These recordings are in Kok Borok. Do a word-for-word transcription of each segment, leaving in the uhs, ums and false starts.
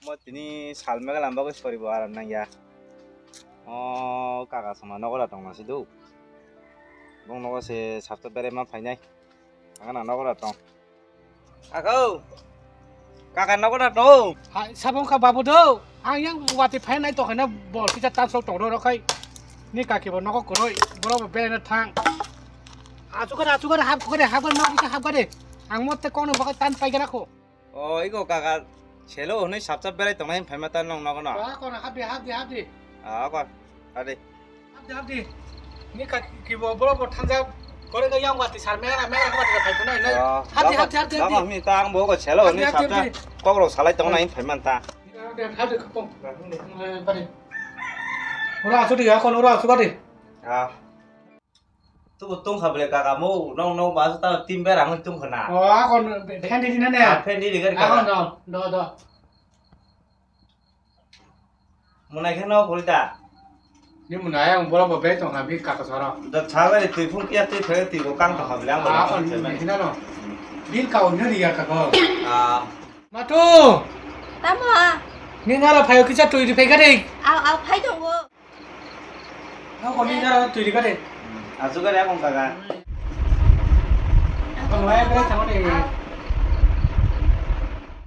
O tini sal megalam bagwi soribo aram nangya. O kaka sama nogo da tongna sidu. Bong nogo se sabta berai ma phainai. Ang na nogo da tong. Kaka o. Kaka nogo da tong. Hai, sabong kha babu do. Ang yang wati phai nai to khana bol kisa tansok tong ro khai. Ni kaki bo nogo kuroi. Boro bo berai na thang. Achu kare, achu kare, hap kare, hap kare, nogo kisa hap kare. Ang motte kong no bagai tan pai gana kho. O, iko kaka, selo hwnwi sapsa berai tongnai hinphai ma ta nong nogo no. Ah, kono hapdi, hapdi, hapdi. Ah, kor, hapdi. Hapdi, hapdi. Ni ka kibo boro bo thanja kore ga yang wati sar mera mera ko wati phai tongnai nai. Ah, hapdi, dama, hapdi, hapdi, dama hapdi. Hwnwi ta ang bo ko selo hwnwi sapsa kok rok salai tongnai hinphai man ta. Hapdi, hapdi, hapdi, kapong. Eh, pari. Ura asu di, ya kon ura asu kadi. Ah. Tubu tungkha bele kaka mo nong nong ba ta tim berang tungkha na. O akon fan di na ne. Ah, fan di di gari akon kaka. Do do do. Munai khe no kuri da. Ni munai ang boro bo be tong ha bi kaka soro. Da tha gari twi phung kiya twi phai twi bo kang tong ha bele ang. Akon ni na no. Bil ka on ni ya kaka. Ah. Matu. Tamo. Ni nara phayo kisa twi di phai gari. Au au phai tongo. Ang koni jara twi rikha de. Asu gari akong kaka. Ang waya gari tamo de.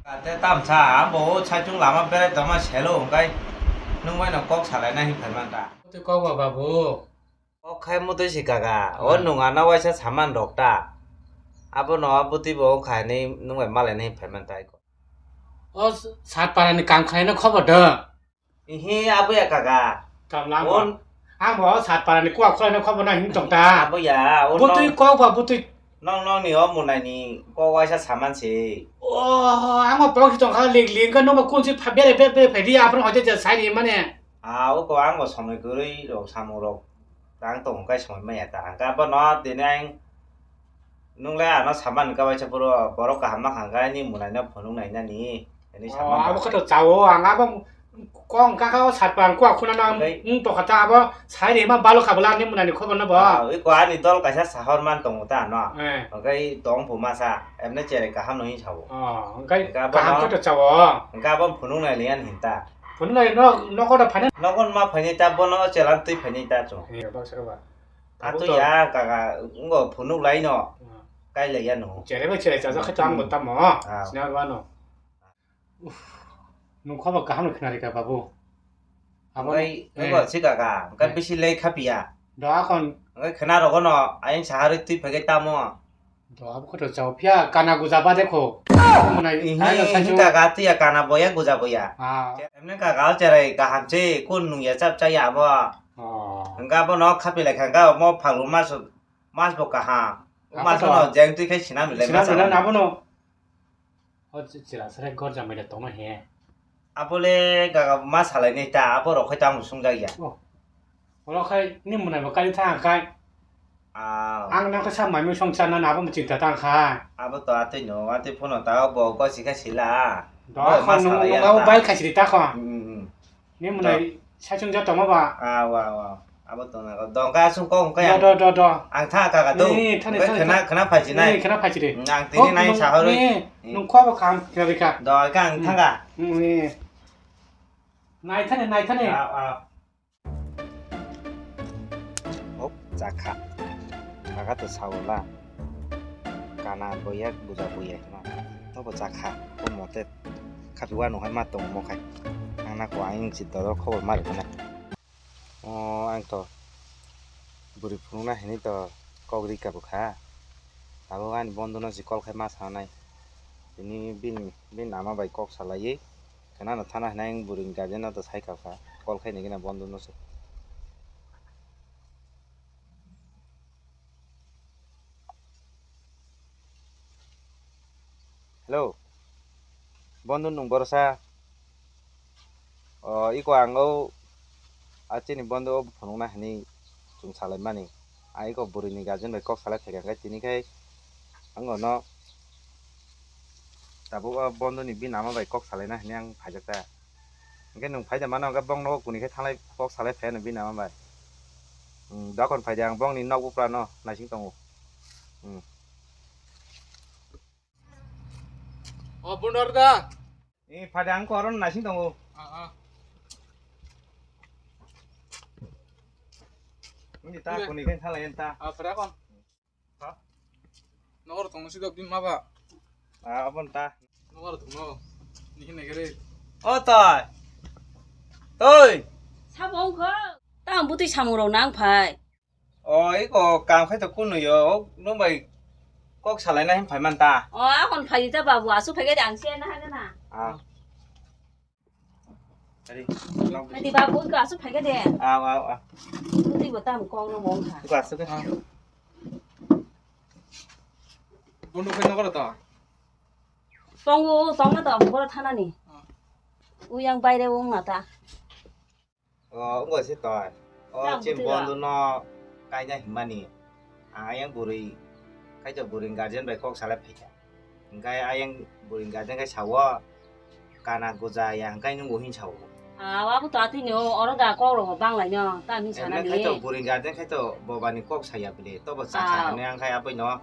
Kate tamsa bo saichung lama berai tongma selo hwnkhe nwng bai no kok salai na hinphai man ta. Twi kok ba babu. Kok khai mutwi si kaka. O nwng ano waisa saman rok ta. Abo no bwtwi bo khai ni nwng bai malai na hinphai man ta. O sat para ni kam khai no khobor do. Ihi, abo ya kaka. Tamla mo. On. Ang bo sat para ni kuak khwlai no khobo na him tong ta. Abo ya, on. Butui no. Kok ba butui. Nong nong ni o munai ni kok waisa saman se. Oh, ang bo pok tong kha ling ling ka no ba kun si pha bere bere bere phai di apro hoite je sai ni mane. Ah, o ko ang bo somoi gurui rok samung rok. Tang tong kai somoi maya ta. Ang ka bo no tini ang Nwng le ano saman wngkha waisa boro, borok kaham ma kha hwnkhe ani mwnaino phunuk nainani, ani saman. Oh, abo khe to chao, ang abo kok wngkha kha o sat para kuak khuna no. Wng tokha ta abo sai rima balo kha bwla ani mwnaini khobor no bo. Ah, iko ani dol kaisa sahor man tongo ta ano. Eh. Hwnkhe tong phu masa, emne cherai kaham no hin sao. Oh, hwnkhe kaham khe to chao. Hwnkhe abo phunuk nai liyan hinta. Phunuk nai no, nogo da phainai. Nogo ma phainai ta, bono chelan twi phainai ta chung. Eh, baksa ba. Abo to ya kaka, wngkha phunuk lai no. Hmm. Kai lai ya no. Cherai bai cherai chajak khe tamo tamo. Ah. Sina ba no. Uff. Nwng khobo kaham no khna rika babu. Abo wngkha si kaka, wngkha bisi lai khapiya. Do akon. Wngkha khna rogo no, ayang saharwi twi phaikai tamo. Do abo khe to chao phiya kana guja ba dekho. Mwnai. Ihi, ai no sai ihi chungo. Kaka twi ya kana boya guja boya. Ah. Emne kaka o cherai kaham se kun nung ya chap cha ya abo. Oh. Hwnkhe abo no khapi lai kha hwnkhe omo phalgu mas, mas bo kaham. O mas no jeng twi khai sinam le sinam masa le abo no. O chila sere gor jamai da tongma he. Abo le gaga ma salai nai ta, abo rok khai tamo sung jak ya. Oh. Oro khai ni mwnai bo kali thang khai. Ah. Ang nang khe sa mai mui song cha na abo mo chinta tang kha. Abo to atwi no, atwi phone ta bo gosi kha sila. Do ma salai ya abo bai khai siri ta kho. Hmm, hmm. Ni mwnai saichung ja tongma ba. Ah, wa, wa. Abo tongna ko. Dongka asung kok hwnkhe do, ang do, do, do. Ang tha kaka do. Ni, thani, thani, khna, thani. Khna phaisi nai. Ni, khna phaisi de. Ang tini nai sahorwi. Ni, nung kho bo kham kira rika. Do ka ang thanga. Ni. Nai thani, nai thani. Ah, ah. Hop, chakha. Kaka to saola. Kana boya, buja boya hino. Tobo chakha. Ko mote. Khapi wano hai ma tongmo khai. Ang nako ayang si doro khobor ma rikna. O ang to bwrwi phunukna hinwi to kok rika bwkha. Abo ani bondo no si call khai ma sanai. Tini bini, bini ama bai kok salaiwi. Khana no thana hinai ang bwrwi ni guardian no to sai kha kha. Call khai nai gina bondo no se. Hello. Bondo nung borosa. O, iko ang o, a chini bondo o phunukna hinwi chwng salaimani. A iko bwrwini guardian bai kok salai phaikha khe tini khai ang ono tabuk o bondoni bini ama bai kok salaina hinwi ang phaijak ta. Hwnkhe nwng phaida mano hwnkhe bongno kuni khe thanglai kok salai phaiya bini ama bai. Hmm, dokhon phaida ang bongni nok buprano naising tongo. Hmm. O Bunor da. Ni phade ang koron naising tongo. Ah, ah. Ni ta Ni. Kuni khe thalai ta. Ah, phade kon. Ha? Nokor tongno si dok din ma ba. Ah, abon ta. Nokor tongno. Ni hine gere. O toi. Toi. Sabo ongkho. Tang butui samung rok nang phai. O, iko kam khai to kunu yo. Nung bai kok salai na hin phai man ta. O, akon phai ta babu, asu phai ga dang se na ha na. Ah. Ari, nok Adi babu, iko asu phai ga de. Aw, aw, aw. Butui bo tam kong no mong kha. Iko asu ke. Ah. Bondo khai nokor to. Tongo, tongo to, boro thana ni. Ah. Uyang baire wng na ta. O, wngkha se toi. O, Tang chini bwtwi rok. Bondo no kaina himmani. Ang ayang bwrwi, kaitor bwrwi guardian bai kok salai phaikha. Hingkai ayang bwrwi guardian kai sao, kana goja ya hingkai nungbo hin sao. Ah, abo to atwi no, oro da kok rok bang lai no, ta hin sana Emne ni. Kaitor bwrwi guardian kaitor bobani kok saya bile, tobo chakha Ah. Hwnwi ang khai aboi no.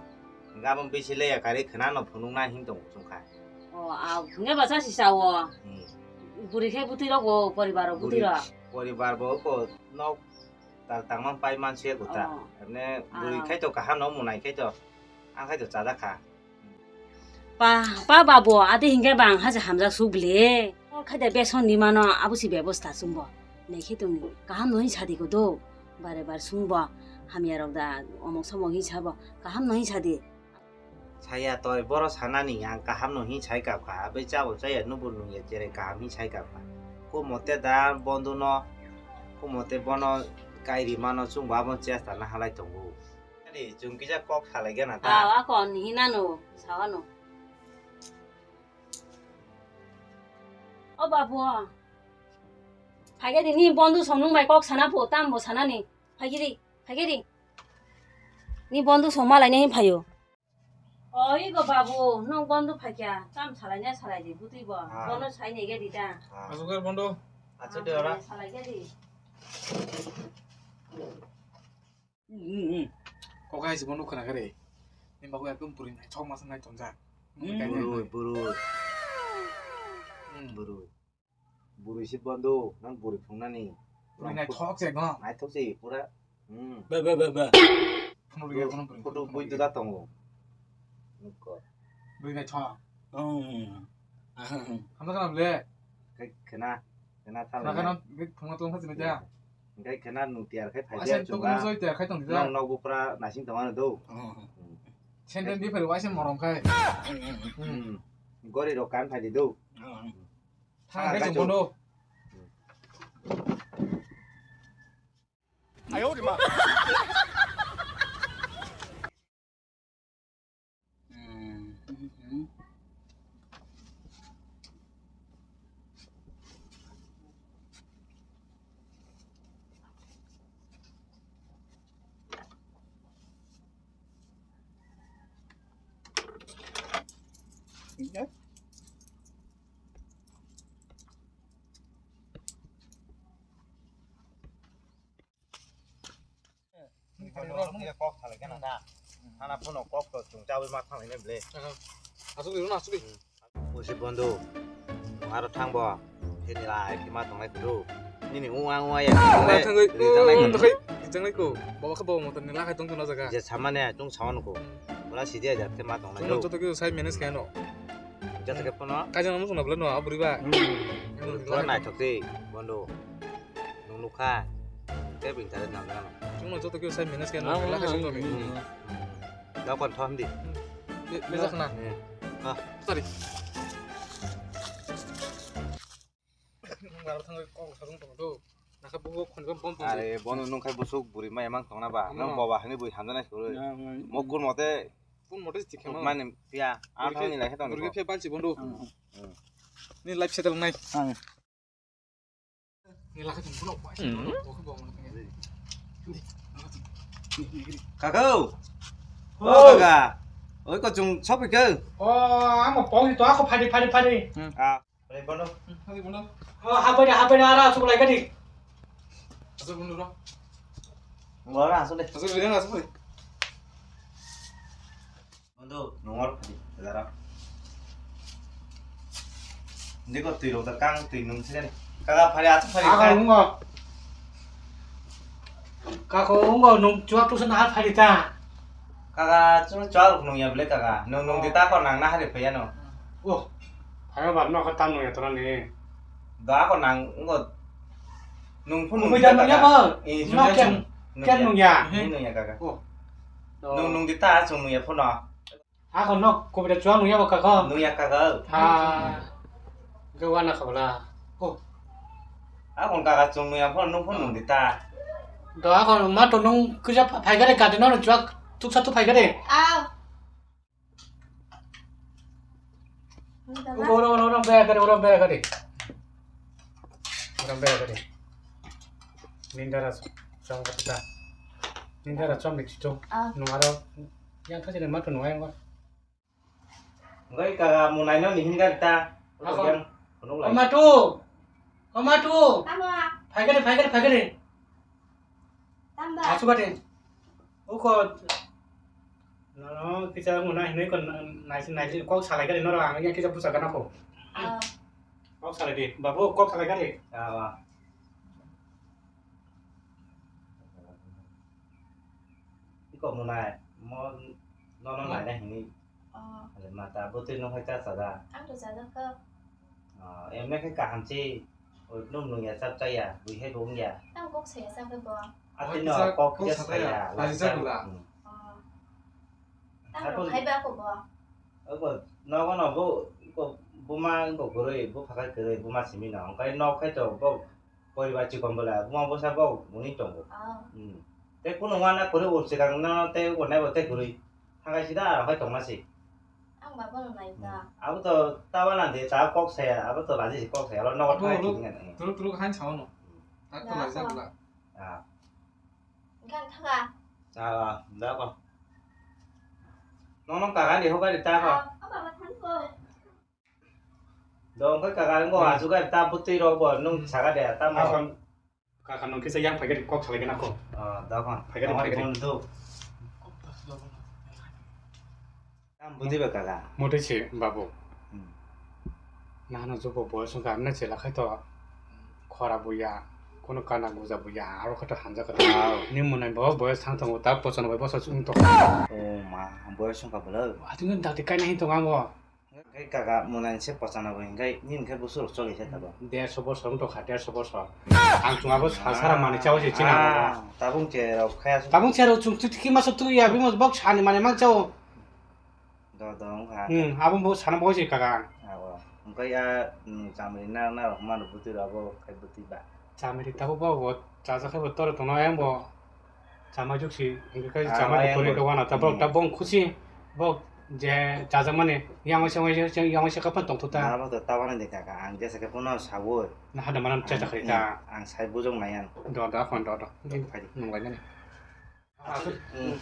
Gabon bisi le yakari khna no phunuk na hin tong chungkha. O, a, hwnge basa si sao. Hmm. Buri khe butui rok bo, poribar rok butui Buri, rok. Poribar bo ko nok tal tangma pai man se ko ta. Oh. Emne buri Ah. Khai to kaham no munai khai to. Ang khai to chada kha. Pa, pa babo, adi hingke bang haja hamjak suk bile. Kol khai da beson ni mano, abo si bebosta sumbo. Nei khe tong kaham no hin sadi ko do. Bare bar sungbo, hamya rok da omok somok hin sabo. Kaham no hin sadi. Saya toi boro sanani ang kaham no hin sai kap kha. Abai chabo chaya nubur nungya cherai kaham hin sai kap kha. Ko mote da bondo no, ko mote bono kairi mano chwng bo abo chesta na halai tongo. Ani chwng kisa kok salai gana ta. Aw, akon hinano, sawano. O babu, phaikhe di ni bondo song nung bai kok sana pho, tam bo sanani. Phaikhe di, phaikhe di. Ni bondo song malai nai phaio. Oi go babu, nung bondo phaikha, tam salai na salai di, butui bo. Ah. Bono sai nege di ta. Ah. Asukar bondo. Acha de ora. Salai ge di. Hmm, hmm, hmm. Kok hai si bondo khna kare. Ni babu ekdom puri nai, chok masa nai tonjak. Hmm. Burui, burui. Hmm. Burui. Bwrwi se bondo, nang bwrwi phungnani. Bwrwi naithok se, no? Naithok se, pura. Hmm. Be, be, be, be. Phunuk rwgwi, phunuk rwgwi, photo phunuk bui rwgwi. Duda tongo. Nukko. Bwrwi naithok. Hmm. Hamjakha na bwle? Khai khena, khena thala. Khena, khena, bwrwi phunukma tong kha sini ta. Khai khena nung tiyar khai phai. Waisa dia chunga. Tong soi tiyar khai tong dia. Nong nok bupra nasing tong ano do. Hmm. Hmm. Senden di phai waisa morom khai. Hmm. Gori rok kan phai di do. Hmm. Thang khe chwng bono. Kok salai gana da. Hana phano kok to chwng chawi ma thanglai nai ble. Asuk di, asuk di. Usi bondo. Aro thang bo. Hini lai kima tonglai kudu. Nini uwa uwa ya. Ma thangwi. Rijang lai ko. Baba khe baba motor ni lakhai tong tong jaga. Je samane chung sawan ko. Pura sidi aja khe ma tonglai. Chung joto khe sai manage khe no. Joto khe phano. Kaisa namu suna bla no aburi ba. Pura naithok se bondo. Nung nukha. Tei bini tare nang nang. Chwngno joto khe sai manage khe nang lakha sing tongni. Dakon thom di. Bejak na. Sorry. Nung aro thangwi kok sarung tong do. Nakha bugo khon bom bom. Are bono nung khai busuk buri mai mang tongna ba. Nang boba hani bui hamjana suru. Mokur mote. Pun mote sikhe mane pia. Ang thangni lai khe tong. Buri khe banchi bondo. Ni life settle nai. Kakau. Oh, kaka. Oi, ko chung shopping ke. Oh, amo pong to ako phadi phadi phadi. Ah, boleh bono. Oh, hapai hapai ara suku lai kadi. Asuk bondo ro. Ngora asuk deh. Asuk deh, asuk deh. Bondo, nongor phadi, dara. Diko twi rok da kang twi nung sini. Kaka phari achu phari Kaka kang. Ungo. Kako ungo nung chuak tusa na phari ta. Kaka chu chuak nung ya ble kaka. Nung nung di ta ko nang na hari phaya no. Oh. Phaya ba no ka tam nung ya tora ni. Da ko nang ungo. Nung phun nung Nung ya ta nung ya kaka. Ba. Eh, Nung nung ya ken, chung. Nung ken ya. Nung ya. Nung ya kaka. Oh. Nung nung di ta chung nung ya phun no. Ako nok kubida chuang nung ya bo kaka. Nung ya kaka. Ha. Ke wana khabla. Oh. Ako kaka chung nung ya phone nung phone nung di ta. Do ako ma to nung kija phai gare ka de no chuak tuksa tu phai gare. Ah. Oro oro oro be gare oro be gare. Oro be gare. Nindara chong ta. Nindara chong ni chito. Ah. Nung aro yang thajile ma to nung ya. Ngai kaka munai no ni hinga ta. Ako. Yang, kunung lai. Oma tu. Oma tu. Tamo. Phai gare, phai gare, phai gare. Tamba. Asu gare. Uko. No, no, kisa munai hinui kon naisi, naisi, kok salai gare noro ang yang kisa busa gana ko. Ah. Kok salai di. Babu, kok salai gare. Ah, wah. Iko munai, mo, no, no, Hmm. nai, nai, hini. Oh. Ale mata bwtwi no hai cha cha da. Ang to chajak kha. Ah, emne khe kaham se, oi, nung nung ya chap cha ya, bui hai bo wng ya. Tamo kok saya chak kha bo. Ati Oh, no, kisa kok kok kisa sa saya, saya, laijak laijak bwla. Hmm. Oh. Tamo Abo khai ba ko bo. Abo nogo no bo, ko buma ko gurui, bo phakai gurui, buma simi no. Hwnkhe nok khai to bo poribar chikon bwla, buma bwsa bo uni tongo. Oh. Hmm. Tei kunu wana kwrwi o swkang no tei o nai bo tei kwrwi. Thangai sida aro hai tongma si. Ang ba bono nai ta. Hmm. Abo to ta wana de ta kok saya, abo to laji si kok saya, aro nogo Abo thangai ro-, thinga nang. Turuk turuk han sao no. Hmm. Ta to Ya, laji apa? Bwla. Ah. Hwnkhe ang thaga. Ah, da ko. Nono kaga ni hoga ni ta ko. Ah, apa ba thang ko? Dong khe kaga ngo Hmm. ajuga ta bwtwi rok bo nung Hmm. saga de ta mo. Ako, kaka nung kisa yang phai gari kok salai gana ko. Ah, da ko. Phai gari, Tama phai gari. Tong do. Tam bwtwi ba kaga. Motwi se babu. Hmm. Nahano jobo boyos wngkha, amne chela khai to khora buya, kono kana guja buya, aro khe to hanja khe to. Ni mwnai bo boyos thang tongo, ta pochano bai boso chwng tongo. O ma, boyos wngkha bwlw. Atwng dakti kaina hin tongo ango. Hwnkhe kaka mwnai se pochano bai hwnkhe nini khe busurok choli se tabok. Derso bosor wng tongkha, derso bosor. Ang chwng abo sal sara manwi chaui se chini abo. Ah, tabung cherok khaya su. Tabung cherok chwng twi twi khe masa twi ya, bini bok sani manwi mang chao. Do, do, wngkha. Hmm, abo bo sana bo se kaka. Abo. Hwnkhe ya, hmm, chamri na, na rok mano bwtwi rok abo khai bwtwi ba. Chamri tabuk bo, bo chajak khai bo tor tongno ayang bo. Chamai juk si, hwnkhe kai Ah, chamai ayang bo toni bo. Ka wana tabuk Hmm. Tabuk khusi bo je chajak mani yang se yang se yang se kapan tong tuta. Na bo to tabana de kaka, ang jesa khe pono sawo. Na hada manam chajak khai ta. Hmm, ang sai bujok nayan. Do, do, kon do, do. Phai di. Nung lai nani. Asuk. Hmm.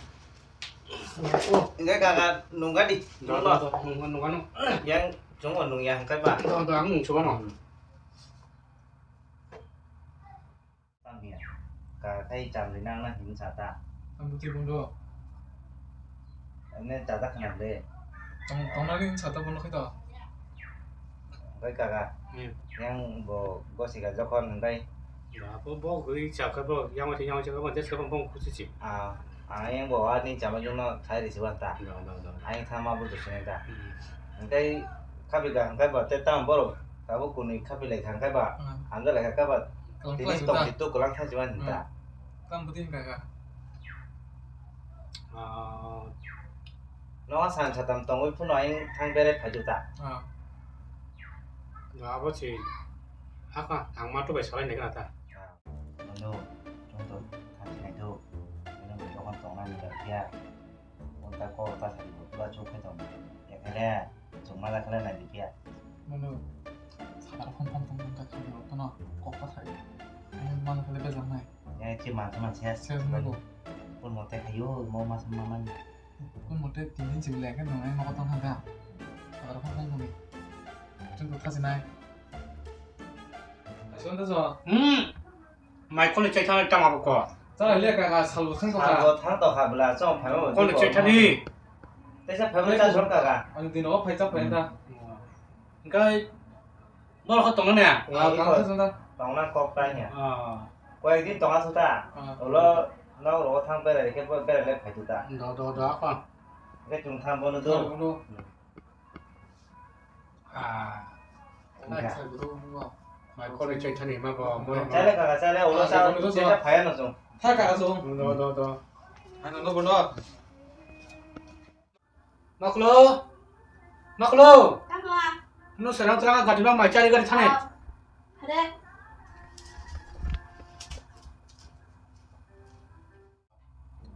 Oh. Hingke kaka nungkha di. Do, do, do, nungkha, nungkha, nung. Yang chungo nung ya hingke ba. Do, do, ang nung chuba no. Hmm. Tang ya. Ka kai cham ri nang na hin sa ta. Ang buti bung do. Ang ne ta ta khna le. Tong, tong na rin sa ta bung lo khai to. Bai kaka. Hmm. Yang bo gosika jokhon hingkai. Ya, bo, bo gwi chakha bo, yang wati yang chakha bo, jes kha bo, bo khusi si. Ah, ah, yang bo ani chama jungno thai risi ban ta. No, no, no. Ayang thama bo dusine ta. Hmm. Hingkai khabi ga hingkai bo te tam boro. Tabuk kuni khapi lai thang khe ba, Hmm. Hamjak lai kha ba, Kalang tini khlai tong juta. Di tu kalang thang jiban Hmm. Ta. Tam budi hingka kha. Ah. No san satam tongwi phano ayang thang bere phai juta. Ah. Abo si. Hakha, ang ma tu bai salai nai kana ta. Ah. Mano, tong tong, thang nai tu. Mano, tong tong nai ni ya. Wngkha kok ta sari bo pura chuk khe tong. Ekhele chwngma da khle nai di phiya. Mano sakar phang phang tong wngkha khe bo phano kok ta sari. Ani mano khle bejak nai. Ya che man man se. Se mano. Kun mote khayo mo mas ma man. Kun mote tin din chim le khe nung ai mo tong thang kha. Sakar phang phang tong. Chwng kok ta sinai. Ason ta so. Hmm. Mai kole chai thang tama bo ko. Chai le kaka salbo thang to kha. Salbo thang to kha bla chong phai bo. Kole chai thani. Teisa phai bo ta sor kaka. Ani dino phai cha phai ta. Hingkai Boro kho tongo ne? Ah, tong khe sung da. Tongna kok ta nya. Ah. Koyek din tonga su ta. Ah. Ulo nok rogo thang berai khe bo berai le phai tu ta. Do, do, do, ako. Khe chung thang bono do. Do, do. Ah. Mai kore chai thani ma bo, mo. Chale kaka, chale, ulo sa, chale phaya no chung. Tha kaka chung. Do, do, do. Ano no bono. Maklo. Maklo. Tamo. No serang terang gati ma mai chari gari thani. Hade.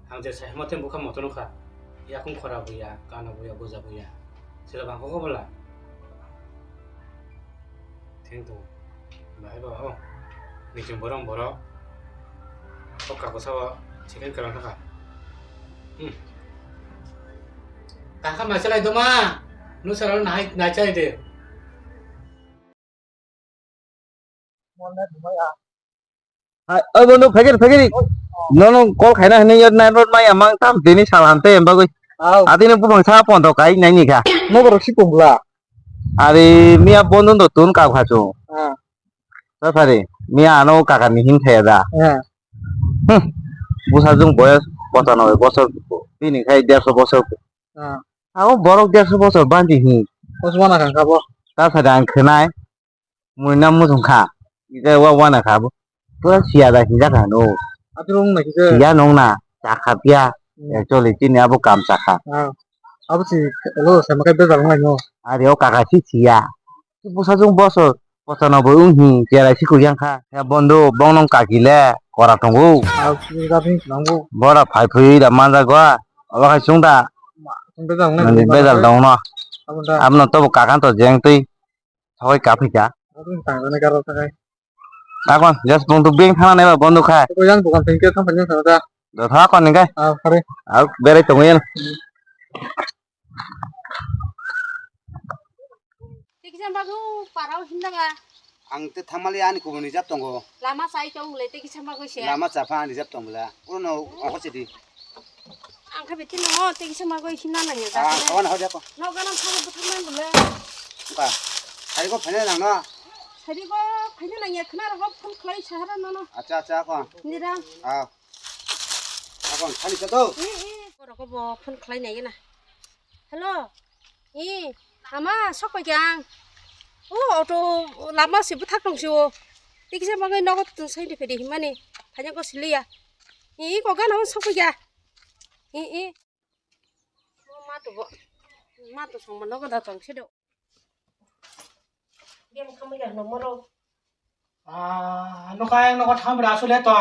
Ang je sai hamo tei bukha moto nukha. Yakung khora buya, kana buya, buja buya. Sila bang koko bala. Theng tu. Bai ba ho. Nichung borong borok. Kok kako sabo chicken kalang thaka. Hmm. Kaka mai chalai doma. Nu sara nai nai chalai de. Hai, oi bondhu, phegir, phegir. Nono call khaina hinwi yar nine rod maya mang tam tini salam te embagwi. Au. Adini bubang sa pondo kai nai ni kha. Nogo rok si kongla. Ari miya bondhu do tun ka kha chu. Ah. Ta sari, miya ano kaka ni hin thaya da. Ah. Hmm. Busa jung boyos pochanobe bosor bini khai derso bosor. Ah. Abo borok derso bosor bandi hin. Bosor wana kha bo. Ta sari ang khnai. Mui na muchung kha. Ida wa wana kha bo. Pura siya da hinja kha no. Atung na kisa. Siya nong na. Chakha pia. Hmm. Actually chini abo kam chakha. Ah. Abo si lo sama kai bezal ngai no. Ari o kaka si siya. Ki busa jung bosor. Pochano bo wng hi cherai si kuyang kha. Ya bondo bong nong kaki le kora tongo. Ah, si da phi nang bo. Bora phai phui da manja go. Abo khai sung da. Sung bezal ngai. Nani bezal dong no. Abo da. Abno to bo kakan to jeng twi. Thawai ka phi ka. Abo tang jani garo thakai. Takon, just bung tu beng thana neba bondo khai. Ko yang bukan tengke tham phanya thana da. Do tha kon ningkai. Ah, kare. Au berai tongo yen. Tei kisa mago parao hindaga. Ang te thamali ani kubuni jat tongo. Lama chai tong le tei kisa mago se. Lama chapha ani jat tong bla. Uno oko chidi. Ang kha bithi no tei kisa mago hinna nang ya. Ah, kawan ho jako. No ganam thang buthang nang bla. Ka. Hari ko phane nang no. Hari ko phane nang ya khna ro phone khlai sahara no no. Acha acha ko. Nira. Ah. Akon khani sa to. Eh eh. Ko ro ko bo phone khlai nai na. Hello. Ee, ama, sok pai khe ang. O, auto lama se bwthak tong se o. Tei kisa bagwi nogo tong sai de phede himani. Phanya ko siliya. Ee, ko gana o sok pai khe. Ee, ee. O, ma to bo. Ma to song ma nogo da tong se do. Game khamwi ya no moro. Ah, nokha yang nokha tham bra asole to.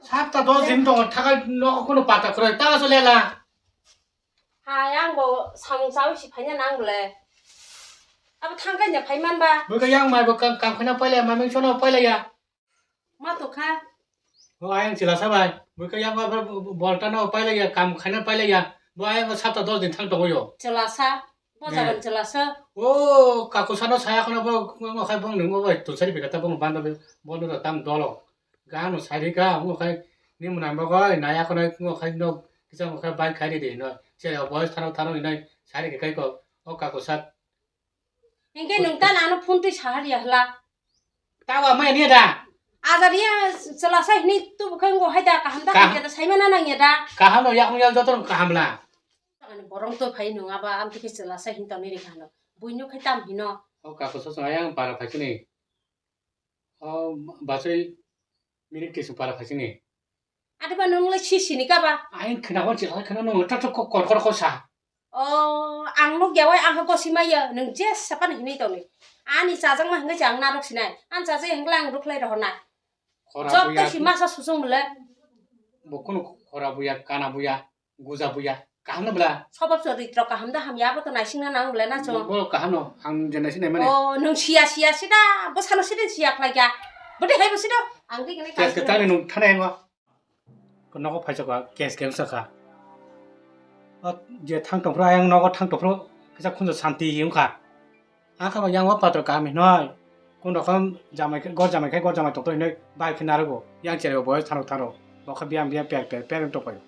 Sapta dos din tongo, thakai nogo kono pata kwrwi, ta asole la. Hai, ang bo samung chawi si phainya nang bole. Abo thangkai nya phaiman ba. Bwkha yang mai bo kam, kam khana pailaya, maming sono pailaya. Ma tokha. O ayang chwlasa bai. Bwkha yang bai bai bolta no pailaiya, kam khaina pailaiya. Bo ayang sapta dos din thang tongo yo. Chwlasa. Bo jagan chwlasa. O kaku sano saya khana bo ngo khai bong nung bai tu sari bikata bong banda bo no tam dolo. Gano sari ka ngo khai ni muna bo khai naya khana ngo khai no kisa ngo khai bai khai de no. Sere boyos tharo tharo inai sari ke kai ko. O kaku sat. Hingke nung ta nano phone twi sahar ya hla. Tawa mai ni da. Ajar ya chwlasa hini tu bukhai ngo hai da kaham da kaham ya da saimana nang ya da. Kaham no yakung yak joto kaham la. Ani borong to phai nung aba am tike chwlasa hin toni ri khano. Buino khai tam hino. O kaku so so ayang para phai kini. O bachai minute kisu para phai kini. Ade ba nung le si sini ka ba? Ain khna hon chila khna nung ta ta ko kor kor ko sa. O, ang nuk ya wai ang ko si ma ya nung je sapa ni hinui toni. Ani chajang ma hinga chang na rok sinai. An chajai hingla ang rok lai rohor na. Khora job buya to si masa susung bole. Bo kono khora buya, kana buya, guja buya. Kaham na bla. Sobab so ritro kaham da ham ya bo to naising na nang bole na chong. Bo kaham no, ang je naising nai mane. O, nung siya siya sida, bo sano sida siya khlai ya. Bo de hai bo sida. Ang de kene kaham. Tes ke tani nung thana ngo. Nogo phaisa kha, case khe wngsa kha. O je thang tongphuru ayang nogo thang tongphuru kisa khunju santi wngkha. Ang kha yang o patro kaham hinoi. Kun rokom jamai khe, gor jamai khe, gor jamai tongto hinoi bai khe narugo. Yang cherebo boyos tharo tharo. Bokha biyang biyang per per per wng tongpaio.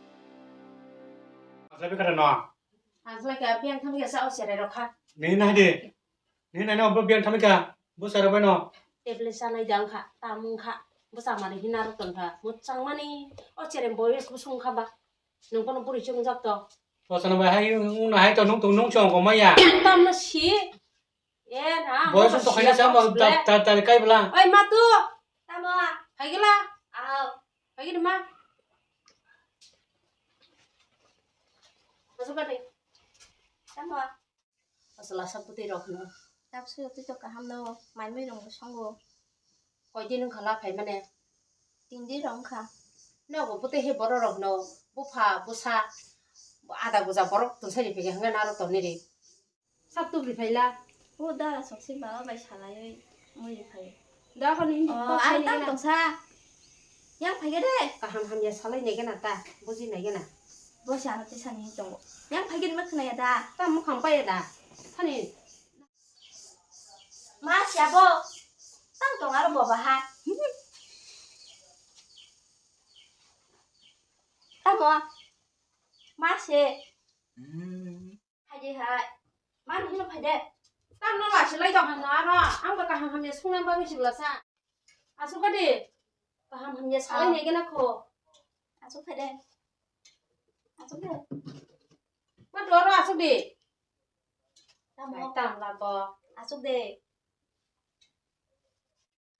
Asla bikara no. Asla khe biyang thang ya sa o cherai rokha. Ni nai di. Ni nai no bo biang thamika. Bo sara bai no. Tablet sanai jang kha, tamung kha. Bo samari hina rok ton kha. Mo chang mani. O cherem boyes bo sung kha ba. Nung kono buri chung jak to. O sana bai hai ung na hai to nung to nung chong ko maya. Tam na si. E na. Boyes to khaina sa mo ta ta kai bla. Oi ma tu. Tamo. Hai gila. Au. Hai gila ma. Masuk ka de. Tamo. Asal asal putui rok no. Tapsu tui to kaham no, mai mui rong bo songo. Koi din wngkha la phai mane? Tin din rok wngkha. Nogo putui he borok rok no, bupha, busa, ada buja borok tonsai ri phaikha hwnkhai naro toni ri. Sap tup ri phai la. O dara sok si baba bai salai oi mui ri phai. Da hwn hin. Oh, bok ang sai tam gana. Tongsa. Yang phai de. Kaham hamya salai nai gana ta, buji nai gana. Bo si ano tisa ni tongo. Yang phai gana ma khna ya da. Ta mukhang pa ya da. Thani. Ma si abo. Tang tong aro bo bahar. Tamo. Ma si. Phaidi hai. Mani hino phaidi. Tamno lachi lai tong hano aro. Ang ba kaham hamya sungna bagwi si bwlasa. Asuk di. Kaham hamya salai nai gana kho. Asuk phaidi. Asuk de. Ma doro asuk di. Tamo. Tam labo. Asuk de.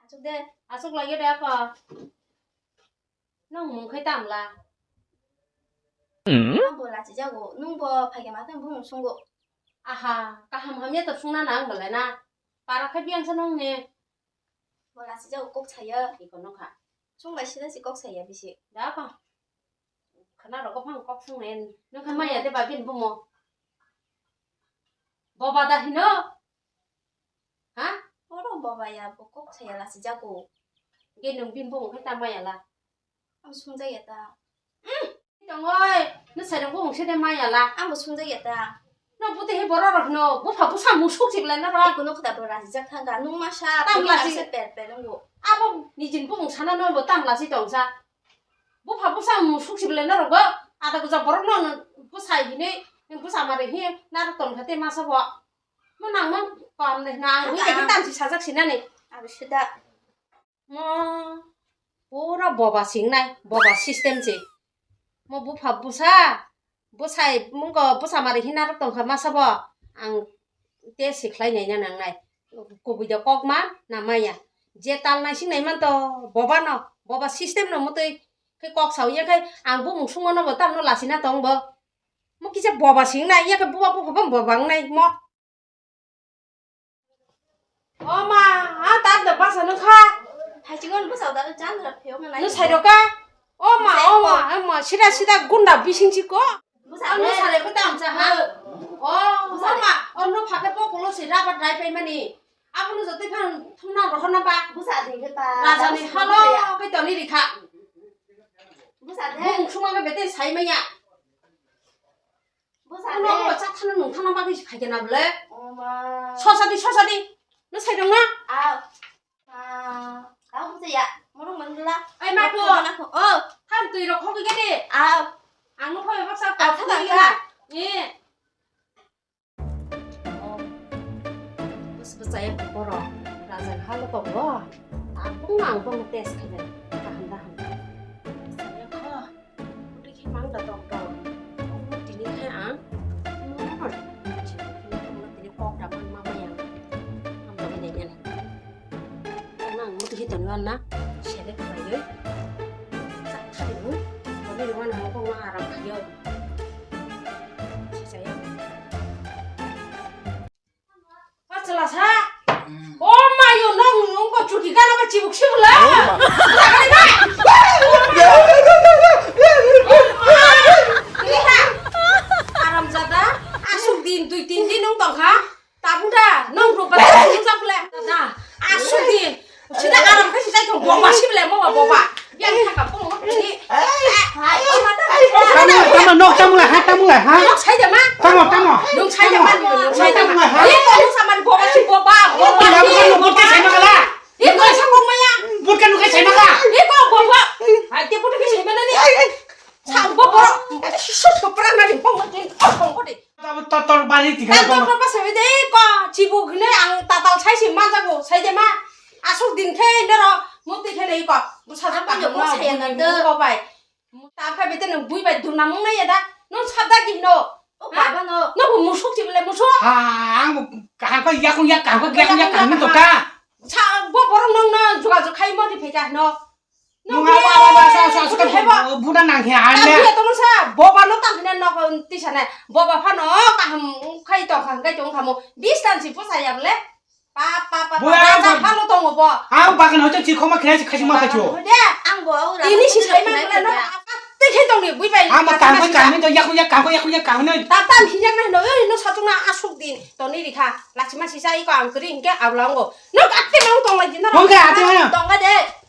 Asuk de. Asuk lagi de apa? Nung mung khai tam la. Ang bo lachi jago. Nung bo phai khe ma tang bumung sungo. Aha, kaham hamya to sungna nang balai na. Para khai biang sa nung ni. Bo lachi jago kok saya. Iko nung kha. Sung bai sida si kok saya bisi. Da apa? Khana rok phang kok sung nen. Nung kha maya de ba bin bumo. Boba da hino. Ha? Oro boba ya bo kok saya lachi jago. Ge nung bin bumo khai ta maya la. Ang sung jaya ta. Tongoi, no sai rok bumung se de maya la. Ang bo sung jaya ta. No buti he borok rok no, bupha busa musuk sik lai na ro. Iko no kota bo lachi jak thang ka. Nung masa tam lachi se per per nung bo. Abo nijin bumung sana no bo tam lachi tong sa. Bupha busa musuk sibile norok bo ada buja borok no bwsai hinwi bwsa mari hi narok tong kha te masa bo. Mo nang man kom de na ang hui de tam si sajak sinani. Abo sida. Mo pura boba singnai, boba system se. Mo bupha busa. Bwsai mungko bwsa mari hinarok tongkha masa bo ang te sikhlai naina nangnai. Kubui da kok ma na maya. Je tal naising nai manto boba no, boba system no mutui khe kok sao ya khe ang bumung sungma no bo tamno lasina tong bo. Mo kisa boba sing nai ya khe buba buba bang boba wngnai mo. O ma, a tar da basa nung kha. Thaichikon bwsao da chan rap pheo nai. Nung sai rok ka? O ma, o ma, o ma, sida sida gunda bising chiko. Bwsa nung sai ko tam cha ha. O, o ma, o nung phaka po polo se raba dai pai mani. Abo nung jotoi phan thumna rohor na ba. Bwsa ding khe ta. Raja ni halo kai toni rikha. Bwsa de. Bung suma ke bete sai maya. Bwsa de. Ano bo chak thana nung thana bagwi se phaikhe na bole. O ma. Sosa di, sosa di. No sai dong na? Aw. Ah, tau bwsa ya. Morong man gula. Ai, ma ko. Morong man ko. Oh. Than twi rok khogwi gede. Aw. Ang no phai baksa. Aw, than twi ka. Eh. Oh. Bus bus ayah ko poro. Raja halo ko bo. Aku ngang bo ngetes kene. Tahan tahan. Bus ayah ko. Uri khe mang da tong tong. Tini khe ang. Tini kok da man ma yang. Ang bo ngetes. Ang mutu hi tongwi wan na, select khlaiwi. Chak thani bo, boni rwmani mokol no aram khlaiwi. Sisaya. Achla sa. O mayo nong nong ko chuki gana ba chibuk sibula. Aram jada, asuk din dui tin din nong tongkha. Tabuk da, nong ruk ba ta sung jak le. Da, asuk di. Sida aram khe sijai thong boba sibile mo ba boba. Yang thaka pung mo ni. Tamo, tamo, nok tamo lai ha, tamo lai ha. Nok sai de ma. Tamo, tamo. Nok sai de ma, nok sai de ma. Tamo lai ha. Ye ko nok samar boba si boba, boba. Tamo, tamo, boba sai ma kala. Ye ko sa kong maya. Boba nok sai ma ka. Ye ko boba. Ai te boba sai ma na ni. Sa boba. Ai sisuk sopra na ni boba ni. Kong ko de. Abo to-, tor bari tiga. Tam tor bari basa de, Manjago, sai de ma. Asuk din khe noro mukti khe nei ko. Busa Ang sa ko kaham no, saya bui na bui do. Ko bai. Ta kha bete no bui bai dun namung nai da. No sabda gi no. O Ha? Baba no. No bu musuk chi bele musuk. Ha, ang bo kaham ko yakung yak, kaham ko yakung yak, kaham to ka. Sa bo borok nong no juga ju khai mo di phai ka no. Nung aba aba sa sa sa hebo. Buda nang he Tam ale. Dia tong sa. Boba no tam hina no tisa na. Boba phano kaham khai tong khang kai tong khamo. Bis tan si posa ya bele. Pa pa pa Boya pa ang pa. Phano tong bo. Ang bagan hote si khoma khre si khasi ma khacho. De. Ang bo ura. Ini si sai ma bele no. Te khe tong ni bui bai. Ang ba kaham ko kaham to yakung yak kaham ko yakung yak kaham no. Tam tam hiyak na no. Oi no satung na asuk din. Toni rikha. Lachima si sai ko ang kri hingke ablango. No katte nang tong lai din na. Tong ka ate na. Tong ka de.